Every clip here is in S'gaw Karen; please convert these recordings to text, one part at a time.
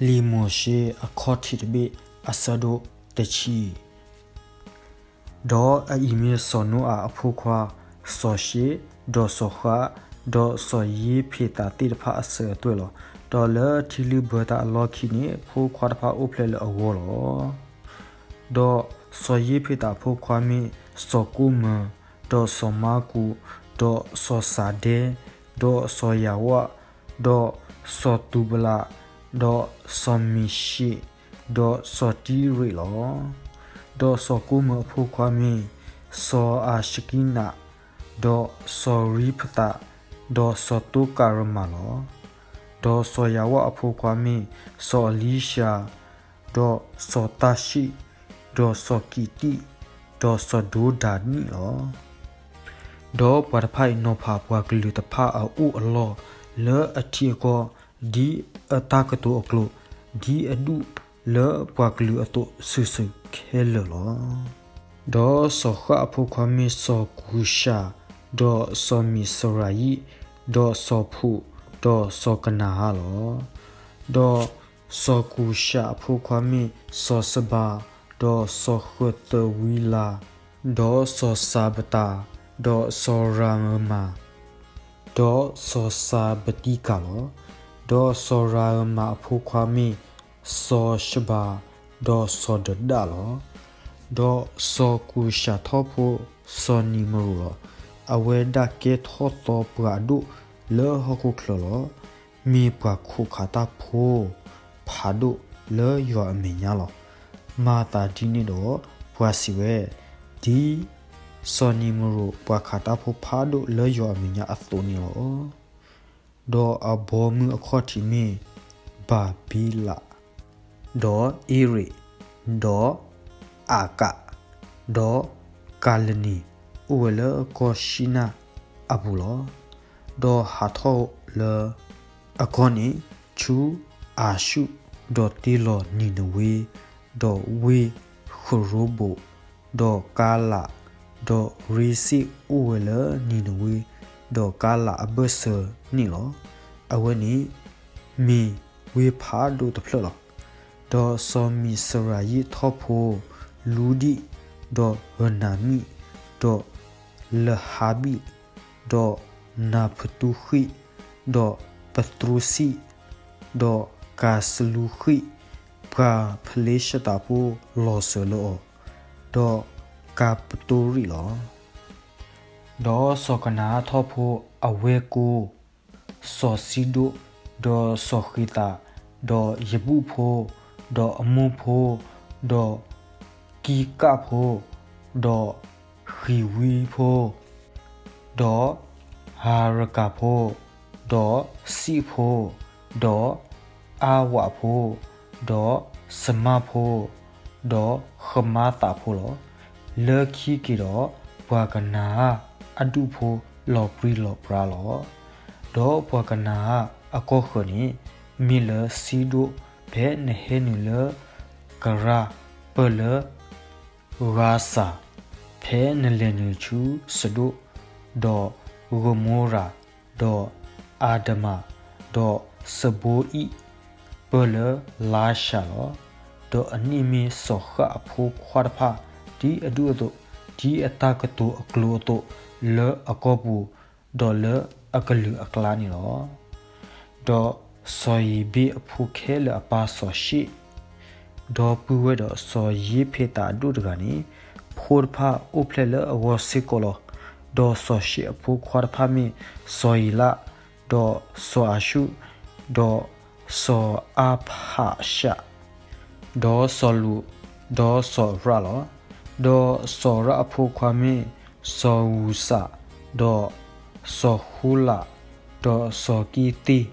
လံာ်မိၤၡ့အခီၣ်ထံးတဘ့ၣ်အဆၢဒိၣ်တဆံ ဒီးအအံၤမ့ၢ်စီၤနိအၤအဖိခွါ, စီၤၡ့ၣ်, ဒီးစီၤဃၣ်, ဒီးစီၤယ့ဖ့းသးသ့ၣ်တဖၣ်အစၢၤအသွဲၣ်လီၤ. ဒီးလၢထံလုၢ်ဘၢတၢ်အလီၢ်ခံန့ၣ် ဖိခွါတဖၣ်အိၣ်ဖျဲၣ်လၢအဂီၢ်လီၤ. ဒီးစီၤယ့ဖ့းသးအဖိခွါမ့ၢ်စီၤကိၣ်မၢၤ, ဒီးစီၤမါကူး, ဒီးစီၤစၤဒဲ, ဒီးစီၤယၤဝၣ်, ဒီးစီၤသူဘလး, ဒီးစီၤမ့ၤၡ့း, ဒီးစီၤတံရ့းလီၤ. ဒီးစီၤကိၣ်မၢၤအဖိခွါမ့ၢ်စီၤအၤၡကံနး, ဒီးစီၤရံဖသး, ဒီးစီၤတိကၤရမၤလီၤ. ဒီးစီၤယၤဝၣ်အဖိခွါမ့ၢ်စီၤအလံၡါ, ဒီးစီၤတၢ်ၡံၣ်, ဒီးစီၤကံးတံၣ်, ဒီးစီၤဒိဒၤနံၣ်လီၤ. ဒီးပှၤတဖၣ်အံၤနီၤဖးပှၤကလုာ်တဖၣ်အအိၣ်အလီၢ်လၢအထံအကီၢ်, ဒ်အတၢ်ကတိၤအကျိၤ, ဒ်အဒူၣ်လၢပှၤကလုာ်အသိးစုာ်စုာ်ခဲလၢာ်လီၤ. ဒီးစီၤဃၣ်အဖိခွါမ့ၢ်စီၤကူၡၤ, ဒီးစီၤမံးစရၤယံၣ်, ဒီးစီၤဖူး, ဒီးစီၤကနၤဧၣ်လီၤ. ဒီးစီၤကူၡၤအဖိခွါမ့ၢ်စီၤၡဘၤ, ဒီးစီၤဃၢၤသဝံလၤ, ဒီးစီၤစၤဘတၤ, ဒီးစီၤရၤဧၢမၤ, ဒီးစီၤစၤဘတံကၤလီၤ. ဒီးစီၤရၤဧၢမၤအဖိခွါမ့ၢ်စီၤၡဘၤ, ဒီးစီၤဒဒၣ်လီၤ. ဒီးစီၤကူၡၤထီၣ်ဖိစီၤနံၤမရိးလီၤ. အဝဲဒၣ်ကဲထီၣ်သီပှၤအဒိၣ်လၢဟီၣ်ခိၣ်ချၢလီၤ. မ့ၢ်ပှၤခိးခးတၢ်ဖိဖးဒိၣ်လၢယွၤအမဲာ်ညါလီၤ. မၤသးဒ်န့ၣ်ဒီးပှၤစံးဝဲ, ဒ်စီၤနံၤမရိးပှၤခးတၢ်ဖိဖးဒိၣ်လၢယွၤအမဲာ်ညါအသိးန့ၣ်လီၤ. ဒီးအဘီမုၢ်အခီၣ်ထံးမ့ၢ်ဘၤဘံလး, ဒီးအ့ရ့း, ဒီးအးကး, ဒီးကၤလနံၤ, အိၣ်ဝဲလၢကီၢ်ၡံနၢ်အပူၤလီၤ. ဒီးဟးထီၣ်လၢအကီၢ်န့ၣ် ဆူအၤၡူၣ်, ဒီးတ့လီၤနံၤနဝ့, ဒီးဝ့ၢ်ဃရိဘိး, ဒီးကၤလး, ဒီးရ့စ့ၣ်အိၣ်ဝဲလၢနံၤနဝ့, ဒီးကၤလးအဘၢၣ်စၢၤန့ၣ်လီၤ. အဝဲန့ၣ်မ့ၢ်ဝ့ၢ်ဖးဒိၣ်တဖျၢၣ်လီၤ. ဒီးစီၤမံးစရၤယံၣ်ထီၣ်ဖိလူဒံၣ်, ဒီးဧနၤမံၣ်, ဒီးလဟါဘံၣ်, ဒီးနၤဖတူဃံၣ်, ဒီးပတြူစံၣ်, ဒီးကၤစလူဃံၣ်, ပှၤဖလ့ၡသးဖိလီၤစၢၤလၢအီၤ, ဒီးကၤပတိရံၣ်လီၤ. ဒီးစီၤကနၤဧၣ်ထီၣ်ဖိအဝဲၢ်ကိာ်, စီၤစံဒိၣ်, ဒီးစီၤဃ့ၤသး, ဒီးယဘုၣ်ဖိ, ဒီးအမိၢ်ဖိ, ဒီးကံကၣ်ဖိ, ဒီးဃံၤဝံဖိ, ဒီးဟၤရကၤဖိ, ဒီးစံၣ်ဖိ, ဒီးအါဝးဖိ, ဒီးစမၢ်ဖိ, ဒီးဃမါသးဖိလီၤ. လၢခံက့ၤဒီး ပှၤကနၤဧၣ်အဒူၣ်ဖိလီၤပြံလီၤပြါလီၤ. ဒီးပှၤကနၤဧၣ်အကီၢ်ဃၢၤန့ၣ် မ့ၢ်လၢစံဒိၣ်, ဖဲနဟဲနုာ်လၢကရၢ်ပၢၢ်လၢ ဂါစၤ, ဖဲနလဲၤနုာ်ဆူစဒိၣ်, ဒီးဂမိရၤ, ဒီးအၤဒမၤ, ဒီးစဘိအံၣ်, ပၢၢ်လၢလါၡၤလီၤ. ဒီးအန့ၣ်မ့ၢ်စီၤဃၣ်အဖိခွါတဖၣ် ဒ်အဒူၣ်အသိး, ဒ်အတၢ်ကတိၤအကျိၤအသိး, လၢအကီၢ်ပူၤ, ဒီးလၢအကလုာ်အကျါန့ၣ်လီၤ. ဒီးစီၤဧ့ၤဘ့ၣ်အဖိခဲလၢာ်အပၢ်စီၤၡ့ၣ်, ဒီပုၢ်ဝဲၢ်ဒီးစီၤယ့ဖ့းသးအဒိၣ်တဂၤန့ၣ်, ဖိတဖၣ်အိၣ်ဖျဲၣ်လၢအဂီၢ်စ့ၢ်ကီးလီၤ. ဒီးစီၤၡ့ၣ်အဖိခွါတဖၣ်မ့ၢ်စီၤဧ့ၤလး, ဒီးစီၤအၤၡူၣ်, ဒီးစီၤအါဖးၡး, ဒီးစီၤလူး, ဒီးစီၤရၣ်လီၤ. ဒီးစီၤရၣ်အဖိခွါမ့ၢ်စီၤဧူးစး, ဒီးစီၤဃူလး, ဒီးစီၤကံသ့ၣ်,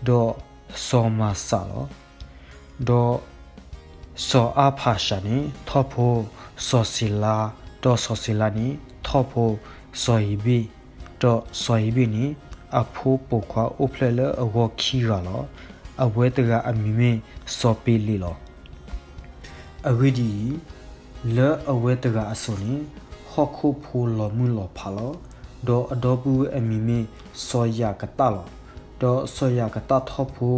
ဒီးစီၤမၤစးလီၤ. ဒီးစီၤအါဖးၡးန့ၣ်ထီၣ်ဖိစီၤၡ့ၤလါ, ဒီးစီၤၡ့ၤလါန့ၣ်ထီၣ်ဖိစီၤဧ့ၤဘ့ၣ်, ဒီးစီၤဧ့ၤဘ့ၣ်န့ၣ် အဖိပိာ်ခွါအိၣ်ဖျဲၣ်လၢအဂီၢ်ခံဂၤလီၤ. အဝဲတဂၤအမံၤမ့ၢ်စီၤပ့လ့းလီၤ. အဂ့ၢ်ဒ်အံၤ, လၢအဝဲတဂၤအစိၤန့ၣ် ဟီၣ်ခိၣ်ဖိလီၤမုၢ်လီၤဖးလီၤ. ဒီးအဒီပုၢ်ဝဲၢ်အမံၤမ့ၢ်စီၤယၤကတၣ်လီၤ. ဒီးစီၤယၤကတၣ်ထီၣ်ဖိ,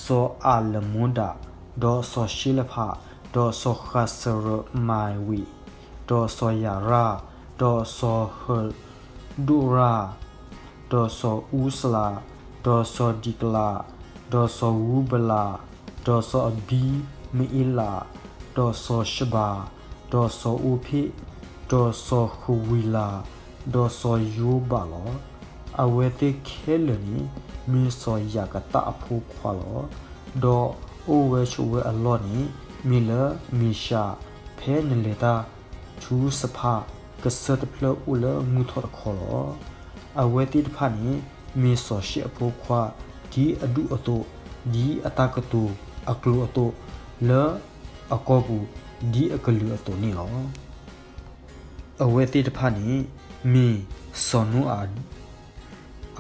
စီၤအၤလမူဒး, ဒီးစီၤၡ့လဖး, ဒီးစီၤဃးစရမၤဝံး, ဒီးစီၤယၤရၣ်, ဒီးစီၤဟၢဒိၣ်ရၣ်, ဒီးစီၤအူစလး, ဒီးစီၤဒံးကလး, ဒီးစီၤဝူဘလး, ဒီးစီၤအဘံမအ့လး, ဒီးစီၤၡဘၤ, ဒီးစီၤအိဖ့ၣ်, ဒီးစီၤဃဝံၤလၤ, ဒီးစီၤယိဘးလီၤ. အဝဲသ့ၣ်ခဲလၢာ်န့ၣ် မ့ၢ်စီၤယၤကတၣ်အဖိခွါလီၤ. ဒီးအိၣ်ဝဲဆိးဝဲအလီၢ်န့ၣ် မ့ၢ်လၢမ့ၤၡး, ဖဲနလဲၤတၢ်ဆူစဖၣ်, ကစၢၢ်တဖျၢၣ်အိၣ်လၢမုၢ်ထီၣ်တခီလီၤ. အဝဲသ့ၣ်တဖၣ်န့ၣ် မ့ၢ်စီၤၡ့ၣ်အဖိခွါ ဒ်အဒူၣ်အသိး, ဒ်အတၢ်ကတိၤအကျိၤအသိး, လၢအကီၢ်ပူၤ ဒ်အကလုၢ်အသိးန့ၣ်လီၤ. အဝဲသ့ၣ်တဖၣ်န့ၣ် မ့ၢ်စီၤနိအၤ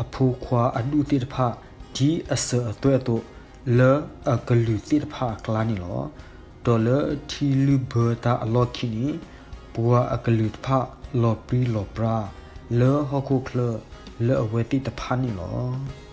အဖိခွါအဒူၣ်သ့ၣ်တဖၣ် ဒ်အစၢၤအသွဲၣ်အသိး လၢအကလုၢ်သ့ၣ်တဖၣ်အကျါန့ၣ်လီၤ. ဒီးလၢထံလုၢ်ဘၢတၢ်အလီၢ်ခံန့ၣ် ပှၤအကလုၢ်တဖၣ်လီၤပြံလီၤပြါ လၢဟီၣ်ခိၣ်ချၢလၢအဝဲသ့ၣ်တဖၣ်န့ၣ်လီၤ.